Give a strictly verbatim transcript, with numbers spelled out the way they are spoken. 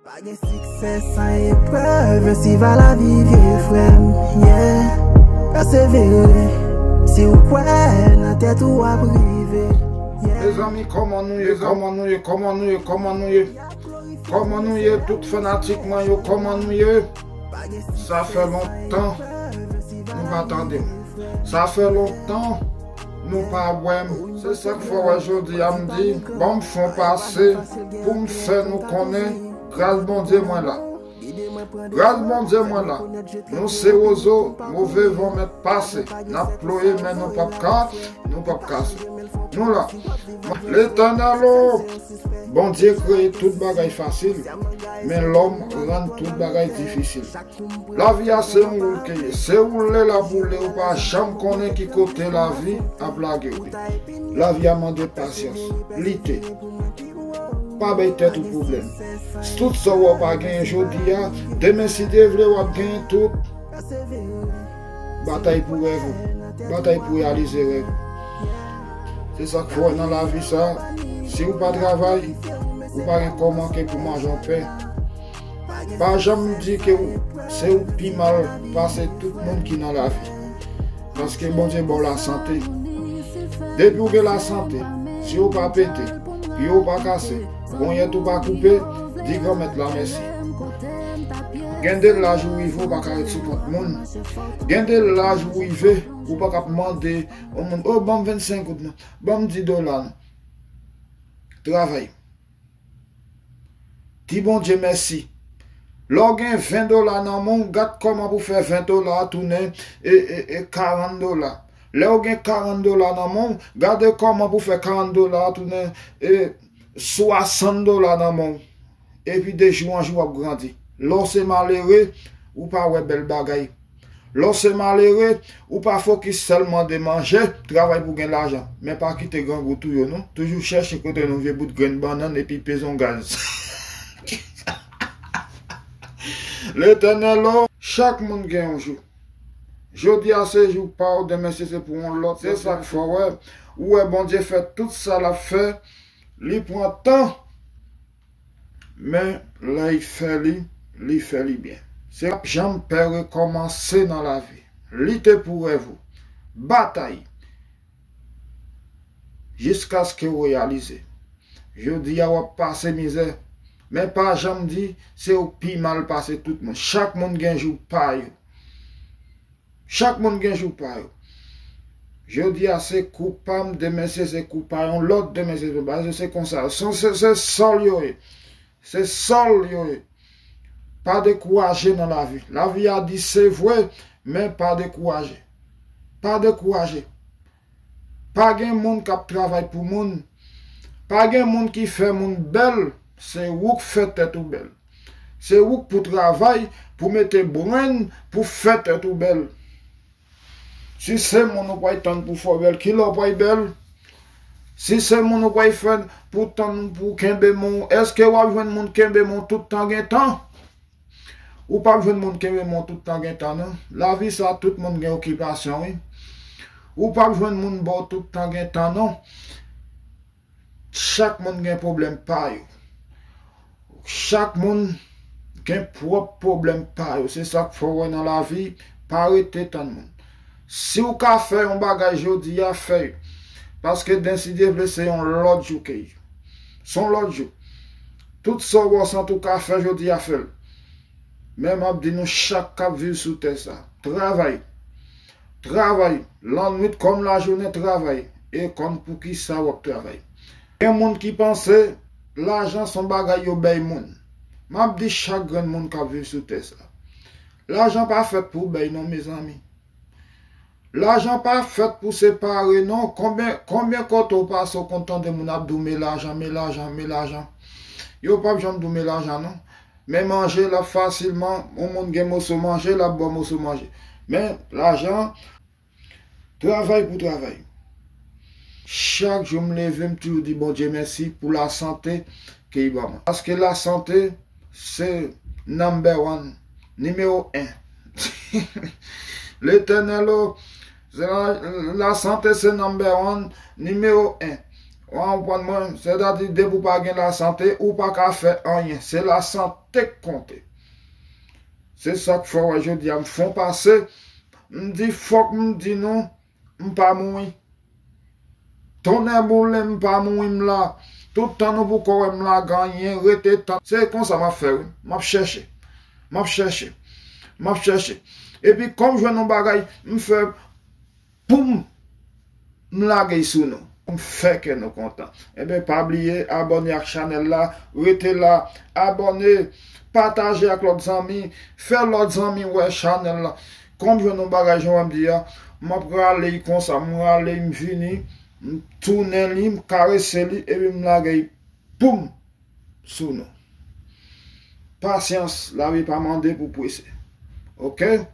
Pa gen siksè san eprèv, si va lavi vye frè m, yeah. Pèsevere, si w kwè nan tèt ou w ap rive, yeah. Mezanmi, kòman nou ye, kòman nou ye, kòman nou ye, kòman nou ye? Kòman nou ye, tout fanatik mwen yo, kòman nou ye? Sa fè lontan nou pa tande m. Sa fè lontan nou pa wè m. Se sa k fè w wè jodi a m di, ban m fè yon pase pou m fè nou konnen gras Bondye mwen la. Gras Bondye mwen la. Nou se wozo, move van mèt pase. N ap ploye, men nou p ap ka, nou p ap kase. Nou la. Letènèl o, Bondye kreye tout bagay fasil, men lòm rann tout bagay difisil. Lavi a se yon woul ke ye. Se woule l ap woule, ou pa janm konnen ki kote lavi ap lage w. Lavi a mande pasyans, lite. Pa bay tèt ou pwoblèm. Tout sa w wè w pa genyen jodi a, demen si Dye vle w ap genyen tout. Batay pou rèv ou. Batay pou reyalize rèv ou. Se sa k fè w wè nan lavi sa, si w pa travay, ou pa gen kò manke pou manje yon pen. Pa janm di ke w, se ou pi mal pase tout moun ki nan lavi. Paske Bondye ba w lasante. Depi w gen lasante, si w pa pete, pye w pa kase, ponyèt ou pa koupe, di Granmèt la mèsi. Gen de laj ou rive, ou pa ka ret sou kont moun. Gen de laj ou rive, ou pa ka ap mande yon moun, "O, ban m vennsenk goud non. Ban m dis dola non." Travay. Di Bondye mèsi. Lè w gen ven dola nan men w, gad kòman pou fè ven dola a tounen e, e, e karant dola. Lè w gen karant dola nan men w, gade kòman pou fè karant dola a tounen e swasant dola nan men w. Epi de jou an jou w ap grandi. Lè w se malere, ou pa wè bèl bagay. Lè w se malere, ou pa fokis sèlman de manje, travay pou gen lajan. Men pa kite grangou touye w non. Toujou chèche kote yon vye bout grenn bannann epi peze yon gaz. Letènèl o, chak moun gen yon jou. Jodi a se jou pa w, demen si se pou yon lòt. Se sa k fè w wè, ou wè Bondye fè tout sa l ap fè, li pran tan. Men lè l fè li, li fè li byen. Se p ap janm pè rekòmanse nan lavi. Lite pou rèv ou. Batay. Jiskaske w reyalize. Jodi a w ap pase mizè. Men pa janm di se ou pi mal pase tout moun. Chak moun gen jou pa yo. Chak moun gen jou pa yo. Jodi a se kou pa m, demen se, se kou pa yon lòt, demen se, se, se konsa. Se, se, se sòl yo ye. Se sòl yo ye. Pa dekouraje nan lavi. Lavi a di se vre, men pa dekouraje. Pa dekouraje. Pa gen moun k ap travay pou moun. Pa gen moun ki fè moun bèl. Se ou k fè tèt ou bèl. Se ou k pou travay, pou mete brenn, pou fè tèt ou bèl. Si se moun ou pral tann pou fè w bèl, kilè w pral bèl? Si se moun ou pral fè pou tann pou kenbe men w, èske w ap jwenn moun kenbe men w tout tan gen tan? Ou p ap jwenn moun kenbe men w tout tan gen tan non. Lavi sa, tout moun gen okipasyon wi. Ou p ap jwenn moun ba w tout tan gen tan non. Chak moun gen pwoblèm pa yo. Chak moun gen pwòp pwoblèm pa yo. Se sa k fè w wè nan lavi, pa rete tann moun. Si w ka fè yon bagay jodi a, fè yo. Paske demen si Dye vle se yon lòt jou ke yo. Se yon lòt jou. Tout sa w wè w santi w ka fè jodi a, fè l. Men m ap di nou chak k ap viv sou tè sa, travay. Travay, lannwit kòm lajounen travay, e konn poukisa w ap travay. Gen moun ki panse lajan se yon bagay yo bay moun. M ap di chak grenn moun k ap viv sou tè sa, lajan pa fèt pou bay non, mezanmi. Lajan pa fèt pou separe non. Konbyen, konbyen kote w pase w konn tande moun ap di w, "Men lajan, men lajan, men lajan." Yo p ap janm di w men lajan non. Men manje l ap fasilman, yon moun gen moso manje, l ap ba w moso manje. Men lajan, travay pou travay. Chak jou m leve, m toujou di Bondye mèsi pou lasante ke li ban mwen. Paske lasante se number one, nimewo en. Letènèl o, se la, lasante se number one, nimewo en. Ou konprann mwen? Sètadi, depi w pa gen lasante, ou pa ka fè anyen. Se lasante k konte. Se sa k fè w wè jodi a m fè yon pase. M di fòk m di nou, m pa mouri. Tonnè boule, m pa mouri, m la. Tout tan nou poko wè m la, gen anyen, rete tann. Se konsa m ap fè, wi. M ap chèche. M ap chèche. M ap chèche. Epi, kòm jwenn yon bagay, m fè pou m, m lage l sou nou. M fè kè nou kontan. Enben, pa bliye abòne ak chanèl la. Rete la. Abòne. Pataje ak lòt zanmi. Fè lòt zanmi wè chanèl la. Kòm jwenn yon bagay, jan w di a, m ap rale l konsa. M rale l, m vini. M tounen li, m karese li, epi m lage l poum sou nou. Pasyans, lavi pa mande pou prese. Oke?